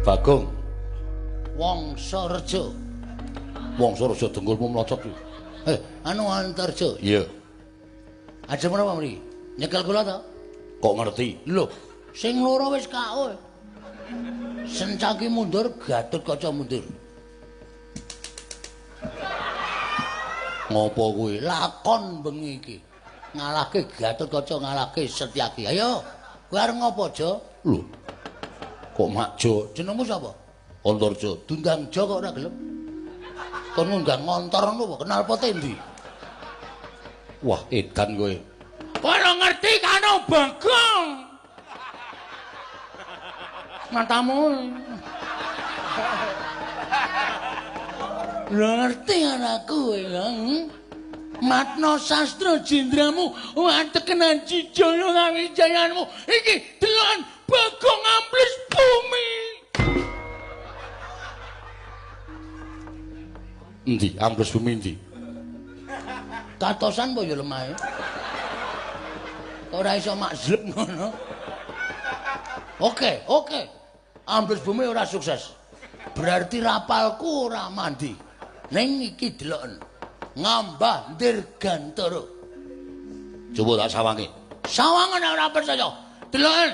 Bagong. Wangsareja. Wangsareja dengkulmu mlocot iki. Anu Antarja. Iya. Ajeng menapa mriki? Nyekel kula to? Kok ngerti? Lho, sing loro wis KO. Sencaki mundur, Gatotkaca mundur. Ngopo kuwi? Lakon bengi iki. Ngalahke Gatotkaca, ngalahke Setyaki. Ayo, kowe arep ngopo, Jo? Lho. Kok Makjo? Jenengmu sapa? Antarja. Dundang Jo kok ora gelem. Kon ngundang ngontor ngono apa? Kenal pote endi? Wah, edan kowe. Kowe ngerti karo Bagong. Matamu. Lho ngerti anakku kowe. Matno sastra jendramu watekenan Jijaya kawijayanmu. Iki deloken Bagong amplis bumi. Endi ambles bumi endi? Katosan apa ya lemahe? Ora iso makzlep ngono. Oke, oke. Ambles bumi ora sukses. Berarti rapalku ora mandi. Ning iki deloken. Ngambah Dirgantara. Coba tak sawangi. Sawangan ora percaya. Deloken,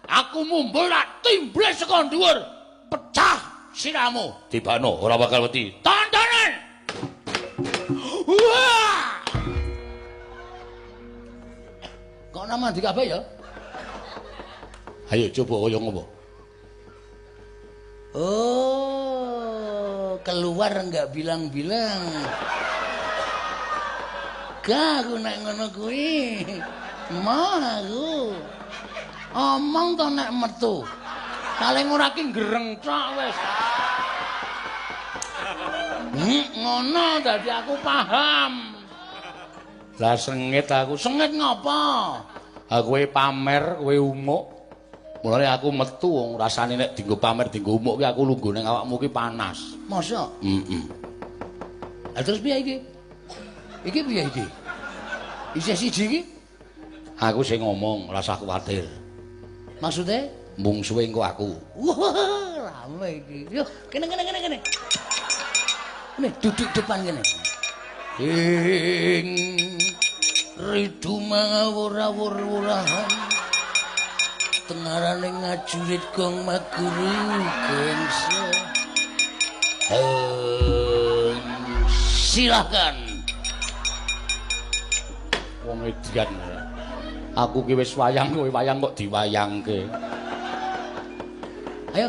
aku mumbul tak timbles saka dhuwur. Pecah siramu. Tibano ora bakal wedi. Tontonan. Wah! Kok ora mandi kabeh ya? Ayo coba kaya ngopo. Oh, keluar enggak bilang-bilang. Gak aku nek ngono kuwi. Moh aku. Omong to nek metu. Saling ora ki gereng tok wis. Ngono dadi aku paham. Lah sengit aku. Sengit ngopo? Kowe pamer, kowe umuk. Mulane aku metu wong rasane nek dienggo pamer, dienggo umuk ki aku lungguh ning awakmu ki panas. Mosok? Heeh. Lah terus piye iki? Iki piye iki? Isih siji iki? Aku sing ngomong, rasah kuwatir. Maksude? Mungsuhe engko aku. Wah, rame iki. Yo, kene kene kene kene. Nih, duduk depan kene. Ing ridu mangawur-awur-wurahan. Tengarane ngajurit gong maguru gengsa. Silahkan. Wong edan. Aku ki wis wayang, kowe wayang kok diwayangke. Ayo.